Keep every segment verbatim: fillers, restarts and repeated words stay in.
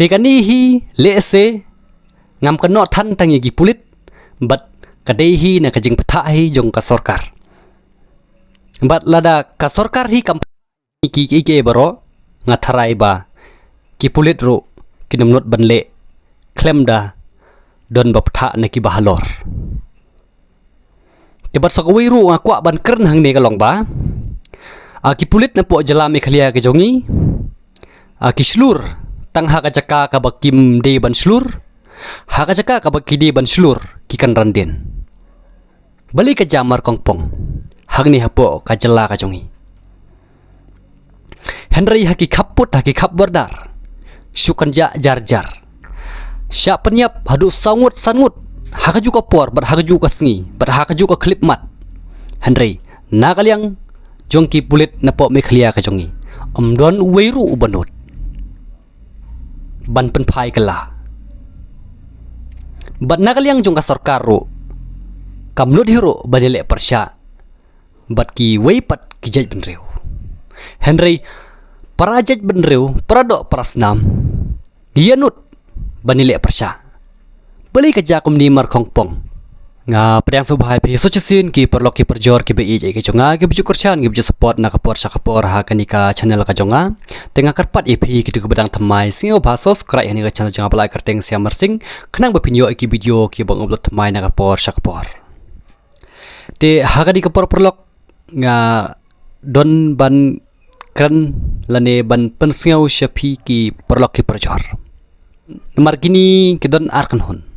Te kane hi lehse ngam kynnoh than tang ïa ki pulit, bad ka dei hi na ka jingpyntha hi jong ka sorkar. Bad lada ka sorkar hi kam ki ki ki baroh, nga tharai ba ki pulit ruh kin ym nud ban leh khlem da don ba pynthah na ki ba halor. Te bad sa kawei ruh nga kwah ban kren hangne ka long ba, a, ki pulit napoh jylla Meghalaya ka jong ngi, a, ki shlur tang ha ka jaka kaba kim dei ban shlur, ha ka jaka kaba ki dei ban shlur ki kynran dien. Balei ka jia markongpong hangne hapoh ka jylla ka jong ngi? Hynrei ha ki khappud, ha ki khap border, shu kynjah jar jar. Shah pynïap haduh saw ngut san ngut ha kajuh ka por, bad ha kajuh ka sngi, bad ha kajuh ka khyllipmat. Hynrei na ka liang jong ki pulit napoh Meghalaya ka jong ngi, ym don uwei ruh uba nud ban pynphai kylla. Bad na ka liang jong ka sorkar ruh, kam nud hi ruh ban ïaleh pyrshah bad kiwei pat ki jaitbynriew. Hynrei para jaitbynriew, para doh para snam, ïa nud ban ïaleh pyrshah. Balei ka jia kumne markongpong? Nga pdiang sngewbha ïa phi sa shisien ki paralok ki parajor kiba ïeit ïa ka jong nga, kiba ju kyrshan, kiba ju support na ka por sha ka por ha kane ka channel ka jong nga. Te nga kyrpad ïa phi kito kiba dang thymmai, sngewbha subscribe ïa kane ka channel jong nga, bell icon kyrteng Siam Marsing, khnang ba phin ïoh ïa ki video kiba nga upload thymmai na ka por sha ka por. Te ha kane ka por paralok, nga don ban kren lane ban pynsngew sha phi ki paralok ki parajor. Namar kine ki don ar kynhun.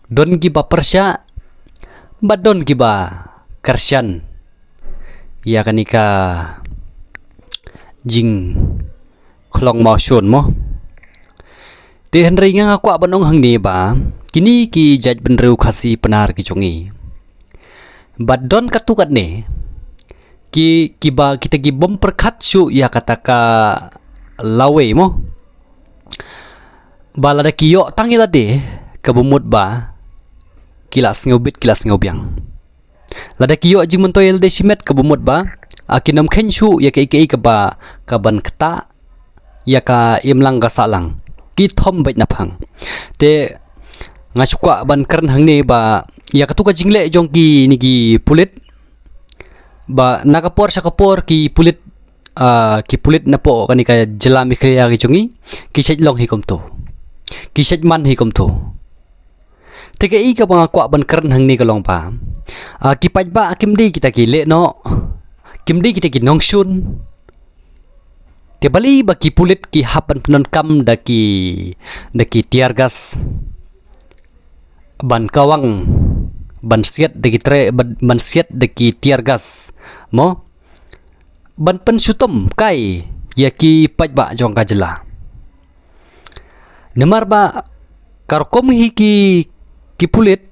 Don kiba pyrshah bad don kiba kyrshan ïa kane ka jingkhlong mawshun mo. Te hynrei nga nga kwah ban ong hangne ba kine ki jaitbynriew Khasi Pnar ki jong ngi, bad don katto katne ki, kiba kita ki bym pyrkhat shuh ïa kata ka lawei mo. Ba lada ki ïoh tang ïa lade, kaba mut ba ki la sngewbit, ki la sngewbiang. Lada ki ïoh jingmyntoi ïa lade shimet, kaba mut ba, a, kin ym kheiñ shuh ïa kaei kaei kaba, kaban ktah ïa ka imlang ka sahlang. Ki thom beit na phang. Te nga shu kwah ban kren hangne ba ïa kato ka jingleh jong kine ki pulit, ba na ka por sha ka por ki pulit, a, ki pulit napoh kane ka jylla Meghalaya ka jong ngi, ki shait long hi kumto, ki shait man hi kumto. Te kaei kaba nga kwah ban kren hangne ka long ba, a, ki paidbah kim dei kita ki lehnoh, kim dei kita ki nongshun. Te balei ba ki pulit ki hap ban pyndonkam da ki, da ki tear gas, ban kawang, ban siat da ki tre-, ban, ban siat da ki tear gas mo, ban pynshitom kai ïa ki paidbah jong ka jylla. Namar ba ka rukom hi ki, ki pulit,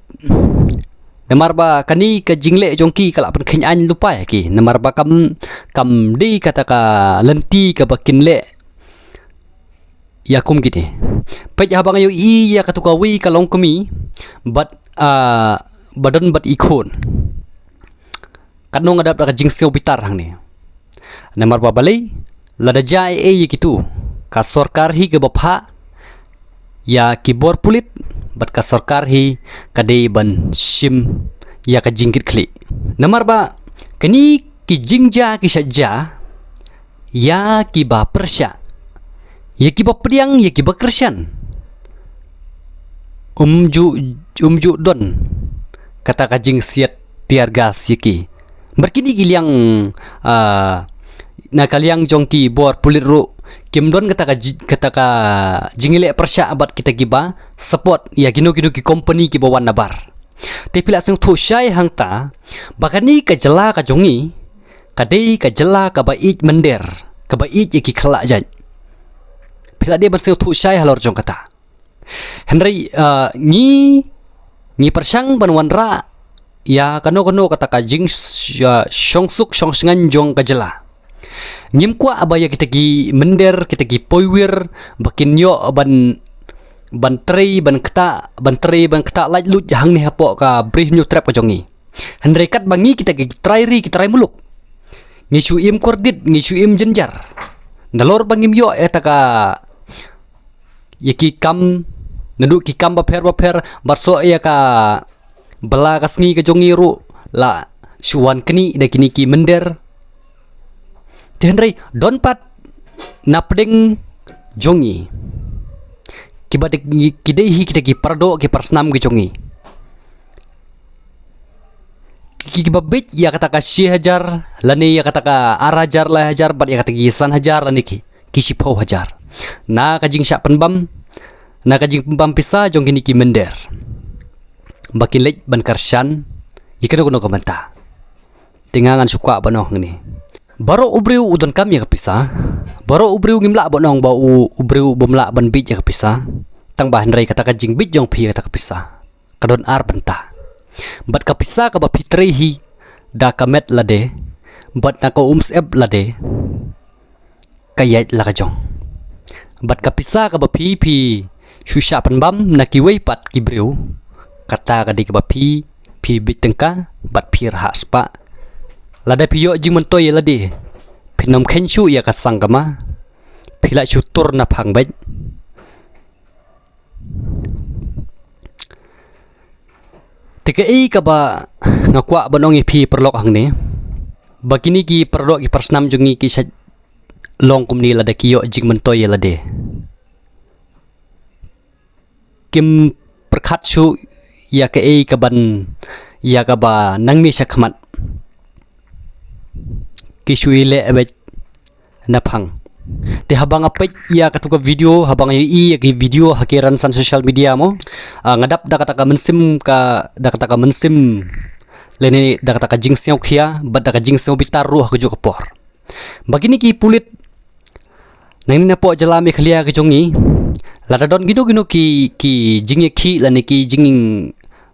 namar ba kane ka jingleh jong ki ka la pynkheiñ aiñ lypa ïa ki, namar ba kam, kam dei kata ka lynti kaba kin leh ïa kum kine. Peit haba nga ïohi ïa kato kawei ka longkmie bad, ah, ba don bad i khun. Katno nga dap da ka jingsngewbitar hangne. Namar ba balei, lada jia ei ei ïa kito, ka sorkar hi kaba phah ïa ki bor pulit, bad ka sorkar hi ka dei ban shim ïa ka jingkitkhlieh. Namar ba kine ki jingjia ki shait jia ïa kiba pyrshah, ïa kiba pdiang, ïa kiba kyrshan. Um ju, um ju don kata ka jingsiat tear gas ïa ki. Bad kine ki liang, ah, na ka liang jong ki bor pulit ruh, kim don kata ka ji-, kata ka jingïaleh pyrshah bad kita kiba support ïa kino kino ki company kiba wan nabar. Te phi la sngewthuh shai hangta ba kane ka jylla ka jong ngi ka dei ka jylla kaba ïeit mynder, kaba ïeit ïa ki khlad jait. Phi la dei ban sngewthuh shai halor jong kata. Hynrei, ah, ngi, ngi pyrshang ban wanrah ïa kano kano kata ka jing sh-, ah, shongsuk shongsngain jong ka jylla. Ngim kwah ba ïa kita ki mynder, kita ki poiwir, ba kin ïoh ban, ban trei, ban ktah, ban trei, ban ktah laitluid hangne hapoh ka Bri Hynñiewtrep ka jong ngi. Hynrei katba ngi kita ki trai ri, ki trai muluk, ngi shu im kordit, ngi shu im jynjar. Nalor ba ngim ïoh ïa kata ka, ïa ki kam, naduh ki kam bapher bapher, bad soh ïa ka bylla ka sngi ka jong ngi ruh la shu wan knieh da kine ki mynder. Te hynrei don pat na pdeng jong ngi kiba dei, ki dei hi kita ki paradoh ki parasnam ki jong ngi, ki, kiba bit ïa kata ka shi hajar lane ïa kata ka ar hajar lai hajar bad ïa kata ki san hajar lane ki, ki shiphew hajar na ka jingshah pynbam, na ka jingpynbam pisa jong kine ki mynder, ba kin leit ban kyrshan ïa kano kano ka bynta. Te nga ngan shu kwah ban ong hangne, baroh u briew u donkam ïa ka pisa. Baroh u briew ngim lah ban ong ba u, u briew u bym lah ban bit ïa ka pisa. Tang ba hynrei kata ka jingbit jong phi ïa kata ka pisa ka don ar bynta. Bad ka pisa kaba phi trei hi da ka met lade bad na ka umsyep lade, ka ïaid la ka jong. Bad ka pisa kaba phi, phi shu shah pynbam na kiwei pat ki briew, kata ka dei kaba phi, phi bit tyngka bad phi rhah spah. Lada phi ïoh jingmyntoi ïa lade, phin ym kheiñ shuh ïa ka sang kama, phi lah shu tur na phang beit. Te kaei kaba nga kwah ban ong ïa phi paralok hangne, ba kine ki paradoh ki parasnam jong ngi ki shait long kumne lada ki ïoh jingmyntoi ïa lade. Kim pyrkhat shuh ïa kaei kaban, ïa kaba nangne shakhmat ki shu ïaleh beit na phang. Te haba nga peit ïa katu ka video, haba nga ïohi ïa ki video ha ki rynsan social media mo, ah, nga dap da kata ka mynsiem ka, da kata ka mynsiem lane da kata ka jingsngewkhia bad da ka jingsngewbitar ruh ha kajuh ka por. Ba kine ki pulit nangne napoh jylla Meghalaya ka jong ngi, lada don kino kino ki, ki jingïakhih lane ki jing,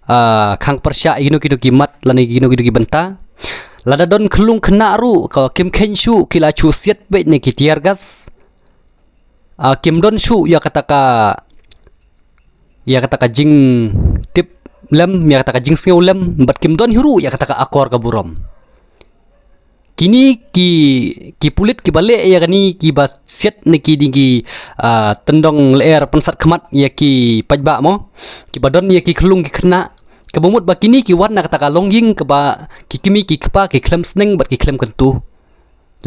ah, khang pyrshah ïa kino kino ki mat lane kino kino ki bynta, lada don khyllung khynnah ruh ka kim kheiñ shuh, ki la shu siat beit na ki tear gas. Ah, kim don shuh ïa kata ka, ïa kata ka jingtip lem, ïa kata ka jingsngew lem, bad kim don hi ruh ïa kata ka akor ka burom. Kine ki, ki pulit kiba leh ïa kane, kiba siat na kine ki, ah, tyndong lyer pynsat khmat ïa ki paidbah mo, kiba don ïa ki khyllung ki khynnah, kaba mut ba kine ki wan na kata ka longïing kaba ki kmie ki kpa ki khlem sneng bad ki khlem kyntu.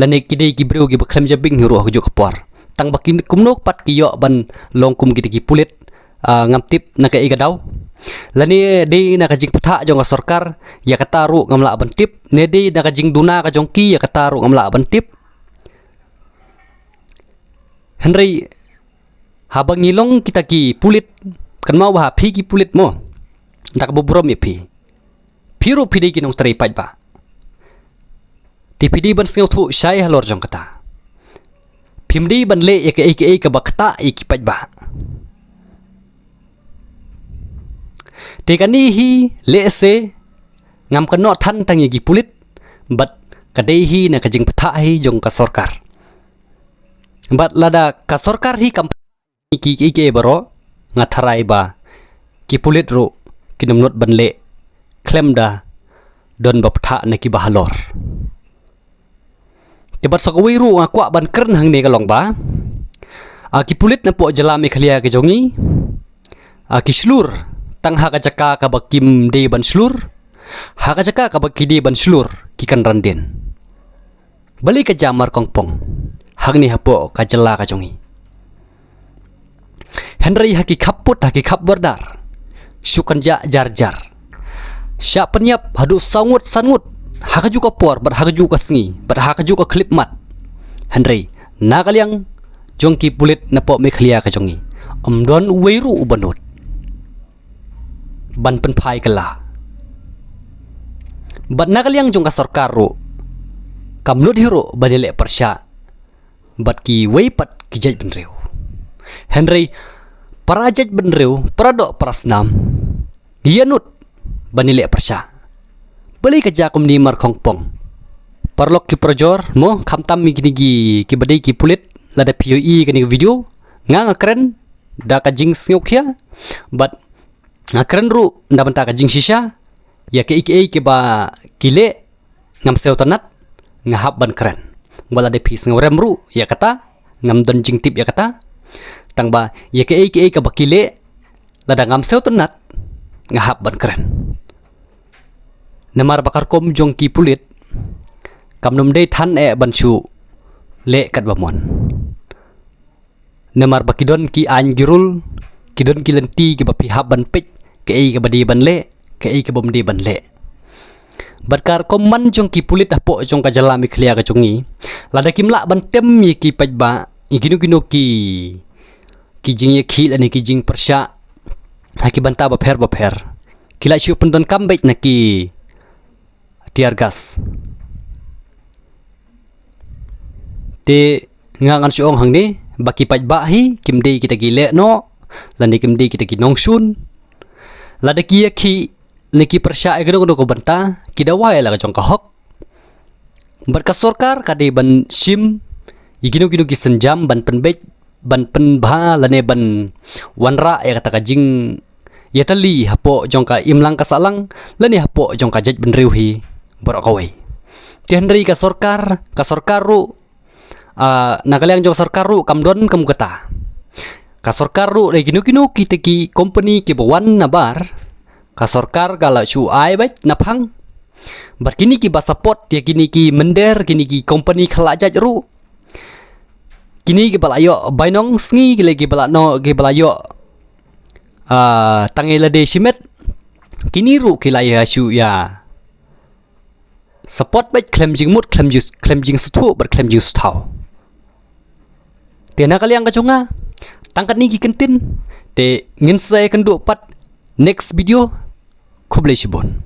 Lane ki dei ki briew kiba khlem jabieng hi ruh ha kajuh ka por. Tang ba kin kumno pat ki ïoh ban long kum kita ki pulit, ah, ngam tip na kaei ka daw. Lane dei na ka jingpyrta jong ka sorkar, ïa kata ruh ngam lah ban tip. Ne dei na ka jingduna ka jong ki, ïa kata ruh ngam lah ban tip. Hynrei haba ngi long kita ki pulit, kynmaw ba ha phi ki pulit mo, da kaba burom ïa phi. Phi ruh phi dei ki nongtrei paidbah. Te phi dei ban sngewthuh shai halor jong kata. Phim dei ban leh ïa kaei kaei kaba ktah ïa ki paidbah. Te kane hi lehse ngam kynnoh than tang ïa ki pulit, bad ka dei hi na ka jingpyrta hi jong ka sorkar. Bad lada ka sorkar hi kam ki, ki, ki baroh, nga tharai ba ki pulit ruh kin ym nud ban leh khlem da don ba pyrta na kiba halor. Te bad sa kawei ruh nga kwah ban kren hangne ka long ba, ah, ki pulit napoh jylla Meghalaya ka jong ngi, ah, ki shlur tang ha ka jaka kaba kim dei ban shlur, ha ka jaka kaba ki dei ban shlur ki kynran dien. Balei ka jia markongpong hangne hapoh ka jylla ka jong ngi? Hynrei ha ki khappud, ha ki khap bordar, shu kynjah jar jar. Shah pynïap haduh saw ngut san ngut ha kajuh ka por, bad ha kajuh ka sngi, bad ha kajuh ka khyllipmat. Hynrei na ka liang jong ki pulit napoh Meghalaya ka jong ngi, ym don uwei ruh uba nud ban pynphai kylla. Bad na ka liang jong ka sorkar ruh, kam nud hi ruh ban ïaleh pyrshah bad kiwei pat ki jaitbynriew. Hynrei para jaitbynriew, para doh para snam, ïa nud ban ïaleh pyrshah. Balei ka jia kumne markongpong? Paralok ki parajor mo, khamtam ïa kine ki, kiba dei ki pulit, lada phi ïohi kane ka video, nga nga kren da ka jingsngewkhia, bad nga kren ruh na bynta ka jingshisha. Ïa kiei kiei kiba ki leh ngam sngewtynnat, nga hap ban kren. Wat lada phi sngewrem ruh ïa kata, ngam don jingtip ïa kata. Tang ba ïa kaei kaei kaba ki leh, lada ngam sngewtynnat, nga hap ban kren. Namar ba ka rukom jong ki pulit kam nym dei than eh ban shu leh kat ba mon. Namar ba ki don ki aiñ ki rul, ki don ki lynti kiba phi hap ban peit kaei kaba dei ban leh, kaei kaba ym dei ban leh. Bad ka rukom man jong ki pulit hapoh jong ka jylla Meghalaya ka jong ngi, lada kim lah ban tem ïa ki paidbah, ïa kino kino ki, ki jingïakhih lane ki jingpyrshah ha ki bynta bapher bapher, ki la shu pyndonkam beit na ki tear gas. Te nga ngan shu ong hangne ba ki paidbah hi kim dei kita ki lehnoh, lane kim dei kita ki nongshun. Lada ki ïakhih ne ki pyrshah ïa kano kano ka bynta, ki dawa ïa la ka jong ka hok. Bad ka sorkar ka dei ban shim ïa kino kino ki sienjam ban pynbeit, ban pynbha lane ban wanrah ïa kata ka jingïatylli hapoh jong ka imlang ka sahlang lane hapoh jong ka jaitbynriew hi baroh kawei. Te hynrei ka sorkar, ka sorkar ruh, ah, na ka liang jong ka sorkar ruh kam don kum kata. Ka sorkar ruh dei kino kino kita ki company kiba wan nabar, ka sorkar ka la shu ai beit naphang. Bad kine kiba support ïa kine ki mynder, kine ki company khlad jait ruh, kine kiba la ïoh bainong sngi, kine kiba la no, kiba la ïoh, ah, tang ïa lade shimet, kine ruh ki la ïa shu ïa support beit khlem jingmut, khlem jing, khlem jingsngewthuh bad khlem jingsngewthaw. Te na ka liang ka jong nga, tang katne ki kyntien, te ngin sa ïakynduh pat next video. Khublei shibun.